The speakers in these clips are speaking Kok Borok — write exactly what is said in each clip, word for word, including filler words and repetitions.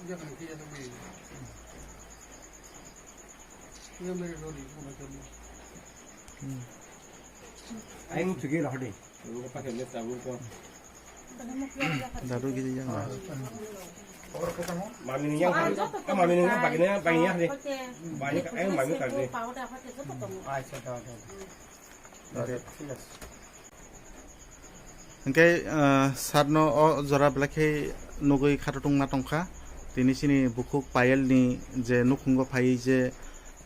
Ayung chigi rohde. Dadu gidi yang. Mami ni yang, mami ni yang bagina, bagina ni. Bani ka, ayung mami ka ni. Acha, acha, acha. Hwnkhe, ah, sarno o jora belai khe nugwi khatotongma tongkha. Tini chini bukhuk Payelni je nukhungo phaiwi je,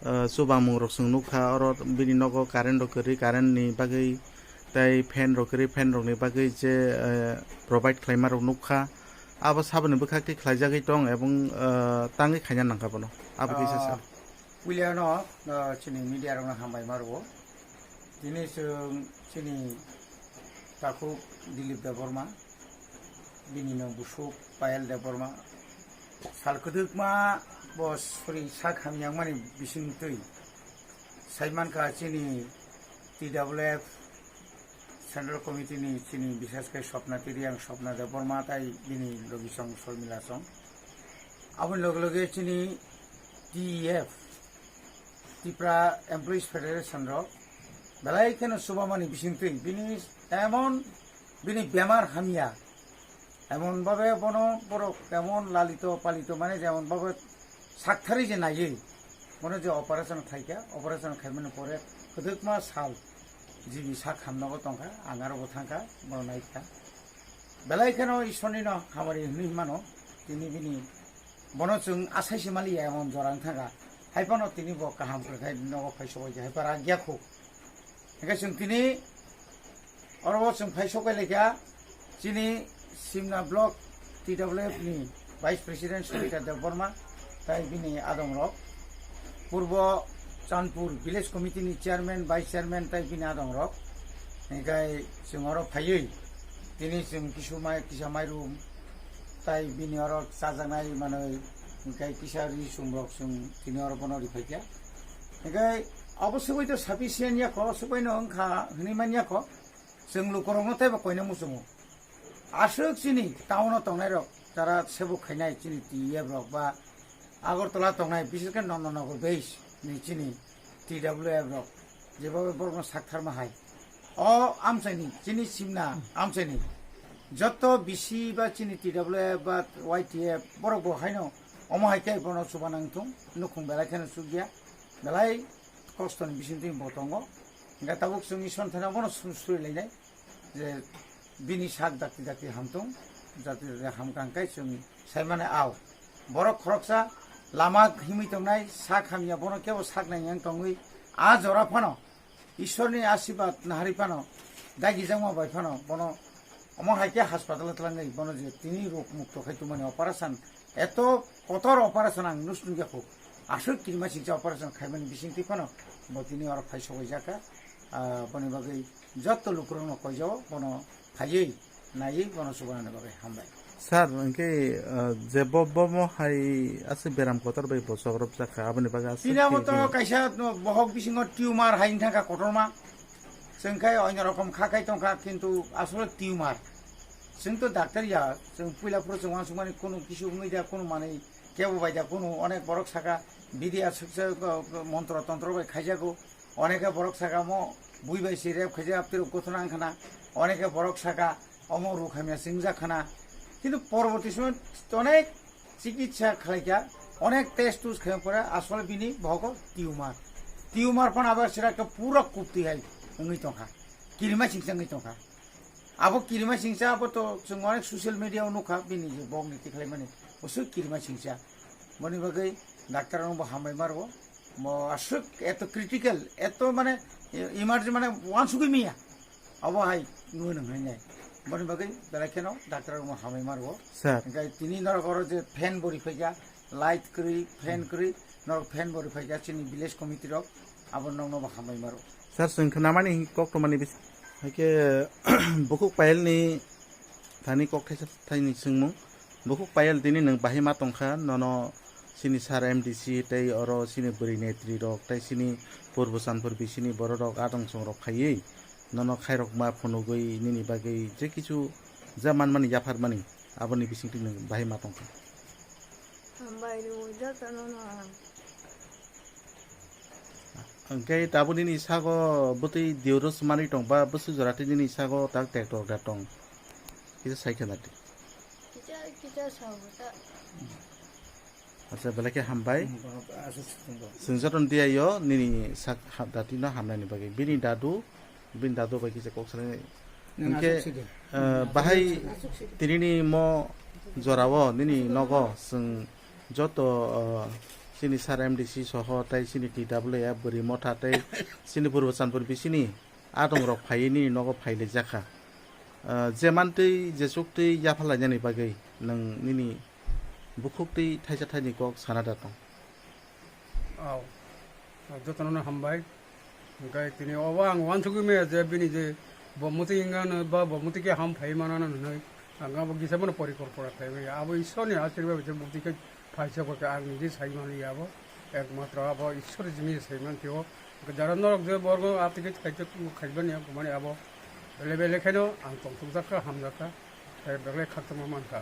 ah, chubamung rok chwng nukha, oro bini nogo current rok kwrwi, current ni bagwi tei fan rok kwrwi, fan rokni bagwi je, ah, provide khlaima rok nukha. Abo saboni bwkhak twi khlaijagwi tong ebong, ah, tangwi khaina nangkha bono. Abo kisa sa. Ah, puilano, ah, chini media rokno hambai ma rwo. Tini chwng chini takhuk Dilip Debbarma, bini no busuk Payel Debbarma. Sal kwdwkma bo sori sak hamyang mani bising twi. Saimankha chini T W F Central Committee ni chini bishesh khe Swapna Tiriang, Swapna Debbarma tai bini logi song Sormila song. Aboni loge loge chini T E F, Tripura Employees Federation rok belai kheno chubamani bisingtwi bini emon bini bemar hamya, emon bhabe bono borok emon lalito palito mane jemon bhabe sakthari je naiwi bono je operation khaikha, operation khaimani pore kwdwkma sal jibi sak hamnogo tongkha, ang aro bo thangkha, bono naikha. Belai kheno Ishorni no hamari hwnwi mano, tini bini bono chwng asai se maliya emon jora wng thangkha. Hai phano tini bo kaham kwrwkhe nogo phai sokoi kha, hai pha rak ya kho. Hingkhe chwng tini oro o chwng phai sokoi laikha chini Simna Block T W F ni Vice President Sumita Debbarma tai bini adongrok, Purbo Chandpur Village Committee ni Chairman, Vice Chairman tai bini adongrok, hingkhe chwng oro phaiwi tini chwng kisu mai, kisa mairum tai bini oro chajaknai manwi, hingkhe kisa ri sumrok chwng tini oro bono riphaikha. Hingkhe abo swbai to sufficient ya kho, swbai no wngkha hwnwi man ya kho, chwng lukurokno teibo koina muchungo. Aswk chini town o tongnai rok jara sebuk khainai chini T E F rok ba Agartala tongnai, bises khe Nondanagar base ni chini T W F rok jeba borokno saktharma hai. O amchaini, chini Simna amchaini joto B C ba chini T W F ba Y T F borok bo haino omo hai khe bono chuba nang thung, nukhung belai kheno chukya, belai kostoni bisingtwi bo tongo. Hingkhe tabuk chwng Isor thana bono su-, suri lainai. Je bini sak dakti dakti hamtung, dakti dakti hamkha hwnkhe chwng saimani ao. Borok khoroksa lama himwi tongnai, sak hamya bono kebo sak nai yang tongwi, a jora phano Ishorni asibad nahari phano, dagijakma bai phano bono omo hai khe haspatalo twlangwi bono je tini rok mukto khai tongmani operation, eto kotor operation ang nus nungya kho. Aswk kirima singcha operation khaimani bisingtwi phano bo tini oro phai sogwi jakha. Ah, boni bagwi joto lukurokno koijao bono phaiwi naiwi bono chubanani bagwi hambai. Sir, hwnkhe, ah, je bo, bo mo hai aswk beram kotor bai bo chokrob jakha, aboni bagwi aswk Tini abo to khe kaisa no bohok bisingo tumor hai wngkha kotorma. Chwng khai onyo rokom kha khai tongkha, kintu asole tumor. Chwng to doctor ya, chwng puila phuru chwng uansukmani kunu kisu wngwi da, kunu manwi kebo bai da, kunu onek borok saka bidi aswk se, uh, montro tontro bai khaijago. Oneke borok saka mo bui bai se rep khaijak, aptwi rok gothona wngkhana. Oneke borok saka omo ruk hamya se wngjak khana. Kintu porborti somoy onek chikitsa khlaikha, onek test tust khaina pore asole bini bohogo tumor. Tumor phano abo sira khe pura kuptwi hai wngwi tongkha. Kirima singsa wngwi tongkha. Abo kirima singsa abo to chwng onek social media o nukha, bini je bokni tikhlaimani. Bwswk kirima singsa. Boni bagwi doctor rokno bo hambai ma rwo. Mo aswk eto critical, eto mane emergency mane uansugwi miya. Abo hai nungwi nung hai nai. Boni bagwi belai kheno doctor rokno hambai ma rwo. Sir. Hingkhe tini norok oro je fan bo riphaikha, light kwrwi, fan kwrwi, norok fan bo riphaikha chini village committee rok, abo nokno bo hambai ma rwo. Sir, chwng khnamani kok tongmani bis-, haikhe bukhuk Payelni thani kok thaisa thaini swngmung. Bukhuk Payel, tini nwng bahai ma tongkha, nono chini sir M D C tei oro chini bwrwi netri rok tei chini purbo Chandpur bisini borok rok adong chong rok phaiwi nono khairokma phunugwi nini bagwi je kichu ja manmani yapharmani aboni bisingtwi nwng bahai ma tongkha. Hambai rw jotono no ang. Hwnkhe tabuk nini sago bwtwi diyorus manwi tong ba bwswk jora tei nini sago tak tractor da tong? Kisa sai khna di. Kisa, kisa sao ta. Acha, belai khe hambai. Chwng jotono diyaio nini sak ha-, datino hamnani bagwi. Bini dadu, bini dadu bai kisa kok salai. Hwnkhe, eh, bahai tinini mo jorao nini nogo chwng joto, eh, chini sir M D C soho tei chini T W F bwrwi motha tei chini Purbo Chandpur bisini adongrok phaiwi nini nogo phailaijak kha. Eh, je mantwi, je chuktwi yapharlainani bagwi nwng nini bukhuk twi thaisa thaini kok sana da tong? Aw, jotono hambai. Hwnkhe tini obo ang uansugwi maya je bini je bo mwtwi wngano ba bo mwtwi khe ham phai manano hwnwi ang abo kisa mano porikorkora khlaiwi maya. Abo Ishwarni ashirbad je mwtwi khe phaisa khe ang niji sai manliya abo. Ekmatro abo Ishwar jini sai mantio. Jara norok je borgo atwi khe khaijak khaibani ang kumani abo. Bele bele kheno ang tongthokjak kha, hamjak kha. Tei belai khakchangma mankha.